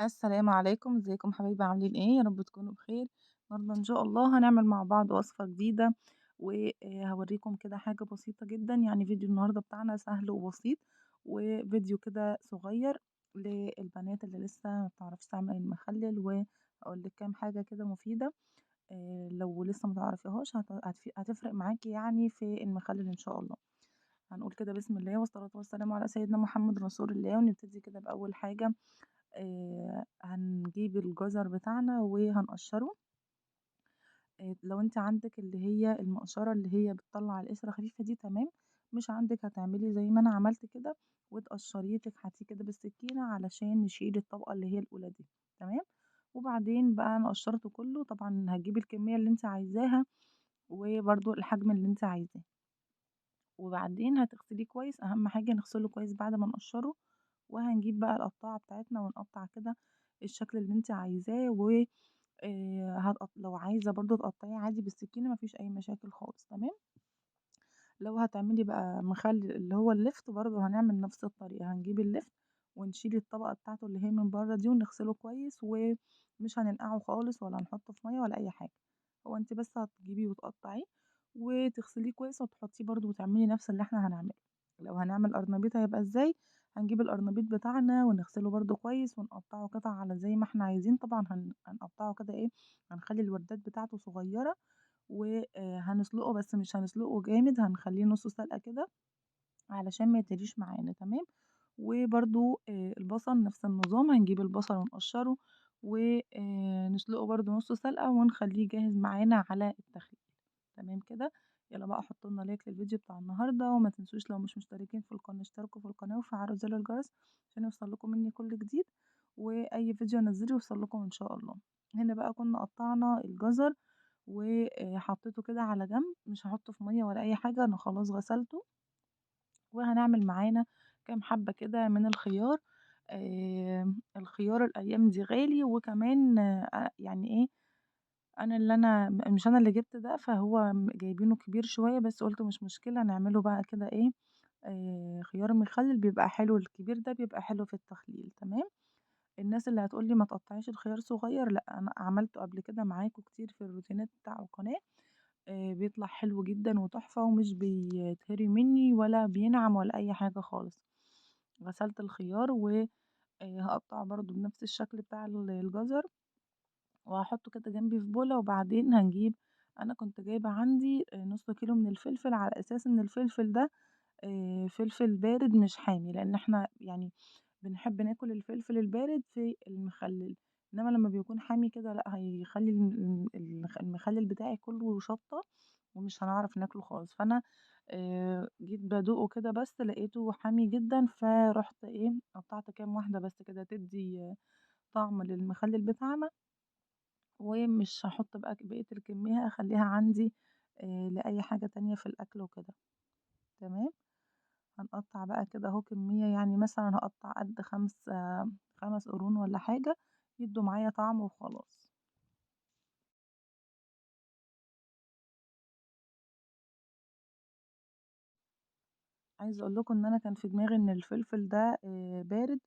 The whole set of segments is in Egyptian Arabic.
السلام عليكم، ازيكم حبايبي؟ عاملين ايه؟ يا رب تكونوا بخير. النهارده ان شاء الله هنعمل مع بعض وصفه جديدة، وهوريكم كده حاجة بسيطة جدا. يعني فيديو النهارده بتاعنا سهل وبسيط، وفيديو كده صغير للبنات اللي لسه ما بتعرفش تعمل المخلل، وهقول لك كام حاجة كده مفيدة. لو لسه ما تعرفيهاش هتفرق معاكي يعني في المخلل ان شاء الله. هنقول كده بسم الله والصلاة والسلام على سيدنا محمد رسول الله، ونبتدي كده باول حاجة. هنجيب الجزر بتاعنا وهنقشره. لو انت عندك اللي هي المقشره اللي هي بتطلع القشرة خفيفة دي تمام، مش عندك هتعملي زي ما انا عملت كده وتقشريه تكحتيه كده بالسكينة علشان نشيل الطبقة اللي هي الاولى دي، تمام. وبعدين بقى انا قشرته كله، طبعا هتجيبي الكمية اللي انت عايزاها وبرده الحجم اللي انت عايزاه، وبعدين هتغسليه كويس. اهم حاجة نغسله كويس بعد ما نقشره. وهنجيب بقى القطاعه بتاعتنا ونقطع كده الشكل اللي انت عايزاه، و لو عايزه برضو تقطعيه عادي بالسكينة مفيش اي مشاكل خالص، تمام. لو هتعملي بقى مخلل اللي هو اللفت برضو هنعمل نفس الطريقة، هنجيب اللفت ونشيل الطبقة بتاعته اللي هي من بره دي ونغسله كويس، ومش هننقعه خالص ولا هنحطه في مية ولا اي حاجة. هو انت بس هتجيبيه وتقطعيه وتغسليه كويس وتحطيه برضو وتعملي نفس اللي احنا هنعمله. لو هنعمل قرنبيط هيبقى ازاي؟ هنجيب القرنبيط بتاعنا ونغسله برضو كويس ونقطعه قطع على زي ما احنا عايزين. طبعا هنقطعه كده ايه، هنخلي الوردات بتاعته صغيرة، وهنسلقه بس مش هنسلقه جامد، هنخليه نص سلقه كده علشان ما يتهريش معانا، تمام. وبرضو البصل نفس النظام، هنجيب البصل ونقشره ونسلقه برضو نص سلقه ونخليه جاهز معانا على التخليل، تمام كده. يلا بقى حطوا لنا لايك للفيديو بتاع النهارده، وما تنسوش لو مش مشتركين في القناة اشتركوا في القناة وفعلوا زر الجرس عشان يوصل لكم مني كل جديد، واي فيديو انزله يوصل لكم ان شاء الله. هنا بقى كنا قطعنا الجزر وحطيته كده على جنب، مش هحطه في مية ولا اي حاجة، انا خلاص غسلته. وهنعمل معانا كام حبه كده من الخيار. الخيار الايام دي غالي، وكمان يعني ايه، انا اللي انا مش انا اللي جبت ده، فهو جايبينه كبير شوية، بس قلت مش مشكلة نعمله بقى كده ايه، خيار مخلل بيبقى حلو، الكبير ده بيبقى حلو في التخليل، تمام. الناس اللي هتقولي ما تقطعيش الخيار صغير، لا انا عملته قبل كده معاكم كتير في الروتينات بتاع القناة، بيطلع حلو جدا وتحفه، ومش بيتهري مني ولا بينعم ولا اي حاجة خالص. غسلت الخيار وهقطعه برضو بنفس الشكل بتاع الجزر، وهحطه كده جنبي في بوله. وبعدين هنجيب، انا كنت جايبه عندي نص كيلو من الفلفل، على اساس ان الفلفل ده فلفل بارد مش حامي، لان احنا يعني بنحب ناكل الفلفل البارد في المخلل، انما لما بيكون حامي كده لا، هيخلي المخلل بتاعي كله شطه ومش هنعرف ناكله خالص. فانا جيت بدوقه كده بس لقيته حامي جدا، فرحت ايه قطعت كام واحدة بس كده تدي طعم للمخلل بتاعنا، ومش هحط بقى بقية الكمية، اخليها عندي لأي حاجة تانية في الأكل وكده، تمام. هنقطع بقى كده اهو كمية، يعني مثلا هقطع قد 5 قرون ولا حاجة، يدوا معايا طعم وخلاص. عايزة اقول لكم ان انا كان في دماغي ان الفلفل ده بارد،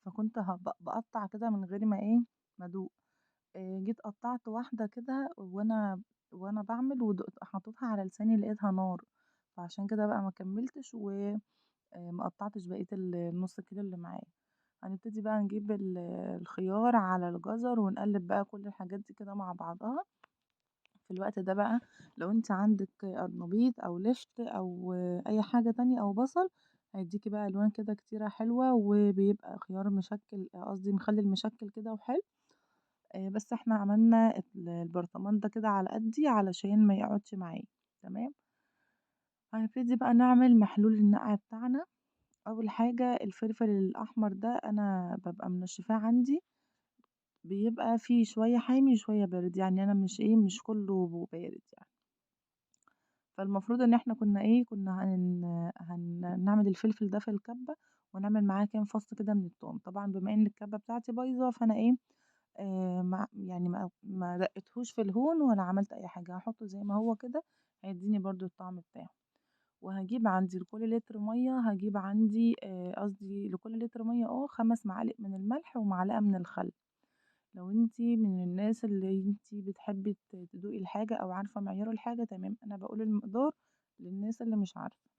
فكنت بقطع كده من غير ما ايه ما ادوق. جيت قطعت واحدة كده وانا بعمل وحطيتها على لساني لقيتها نار، فعشان كده بقى ما كملتش و ما قطعتش بقية النص كيلو اللي معايا. هنبتدي بقى نجيب الخيار على الجزر ونقلب بقى كل الحاجات دي كده مع بعضها. في الوقت ده بقى لو انت عندك قرنبيط او لفت او اي حاجة تانية او بصل، هيديكي بقى الوان كده كتيرة حلوة، وبيبقى خيار مشكل، قصدي مخلل مشكل كده وحلو. بس احنا عملنا البرطمان ده كده على قدي علشان ما يقعدش معايا، تمام. هنبتدي بقى نعمل محلول النقع بتاعنا. اول حاجة الفلفل الاحمر ده انا ببقى منشفاه عندي، بيبقى فيه شوية حامي وشوية بارد، يعني انا مش ايه مش كله بارد يعني. فالمفروض ان احنا كنا ايه كنا هنعمل الفلفل ده في الكبه، ونعمل معاه كام فص كده من التوم. طبعا بما ان الكبه بتاعتي بايظة، فانا ايه يعني ما دقتهوش في الهون ولا عملت اي حاجة، هحطه زي ما هو كده، هيديني برضو الطعم بتاعه. وهجيب عندي لكل لتر مية، هجيب عندي قصدي لكل لتر مية 5 معالق من الملح ومعلقة من الخل. لو انتي من الناس اللي انتي بتحبي تدوقي الحاجة او عارفة معيار الحاجة تمام، انا بقول المقدار للناس اللي مش عارفة.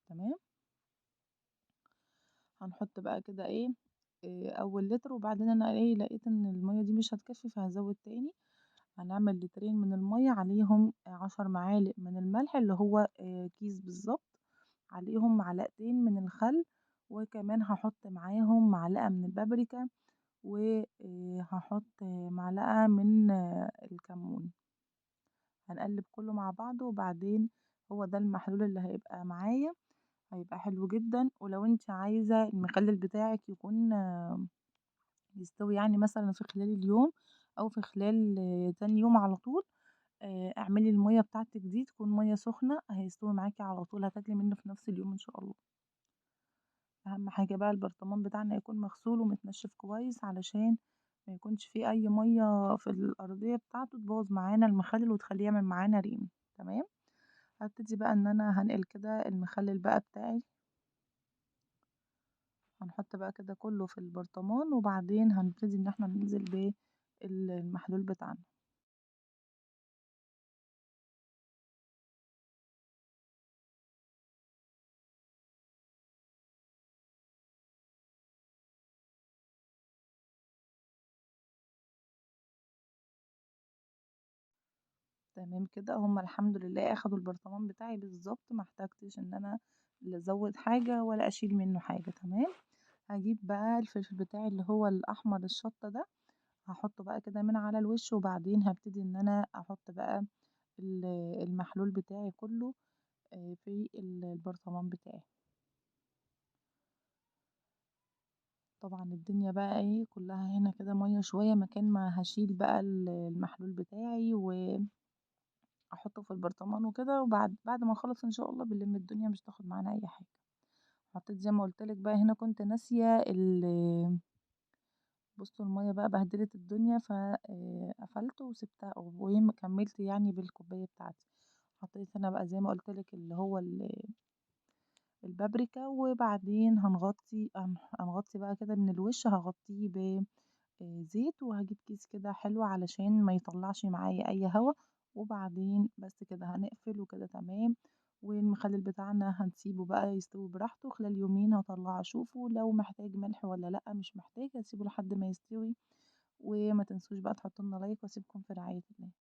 تمام. هنحط بقى كده ايه اول لتر، وبعدين انا لقيت ان المية دي مش هتكفي فهزود تاني. هنعمل لترين من المية عليهم 10 معالق من الملح اللي هو كيس بالظبط، عليهم معلقتين من الخل، وكمان هحط معاهم معلقة من البابريكا، وهحط معلقة من الكمون. هنقلب كله مع بعضه، وبعدين هو ده المحلول اللي هيبقى معايا، هيبقى حلو جدا. ولو انت عايزة المخلل بتاعك يكون يستوي مثلا في خلال اليوم او في خلال تاني يوم على طول، اعملي المية بتاعتك دي تكون مية سخنة، هيستوي معاكي على طول، هتاكلي منه في نفس اليوم ان شاء الله. اهم حاجة بقى البرطمان بتاعنا يكون مغسول ومتنشف كويس، علشان ما يكونش فيه اي مية في الارضية بتاعته تبوظ معانا المخلل وتخليه يعمل معانا ريم. تمام. هبتدي بقى ان انا هنقل كده المخلل بقى بتاعي، هنحط بقى كده كله في البرطمان، وبعدين هنبتدي ان احنا ننزل بالمحلول بتاعنا. تمام كده، هما الحمد لله اخدوا البرطمان بتاعي بالظبط، ما احتاجتش ان انا لا ازود حاجة ولا اشيل منه حاجة. تمام. هجيب بقى الفلفل بتاعي اللي هو الاحمر الشطه ده، هحطه بقى كده من على الوش، وبعدين هبتدي ان انا احط بقى المحلول بتاعي كله في البرطمان بتاعي. طبعا الدنيا بقى كلها هنا كده مية شوية، مكان ما هشيل بقى المحلول بتاعي و احطه في البرطمان وكده، وبعد ما نخلص ان شاء الله بنلم الدنيا، مش تاخد معانا اي حاجة. حطيت زي ما قلت لك بقى هنا، كنت ناسيه بصوا المية بقى بهدلت الدنيا، فقفلته وسبتها وكملت بالكوبايه بتاعتي. حطيت هنا بقى زي ما قلت لك اللي هو البابريكا، وبعدين هنغطي بقى كده من الوش، هغطيه بزيت، وهجيب كيس كده حلو علشان ما يطلعش معايا اي هوا، وبعدين بس كده هنقفل وكده. تمام. والمخلل بتاعنا هنسيبه بقى يستوي براحته خلال يومين، هطلعه اشوفه لو محتاج ملح ولا لا، مش محتاج هسيبه لحد ما يستوي. وما تنسوش بقى تحطوا لنا لايك، واسيبكم في رعاية الله.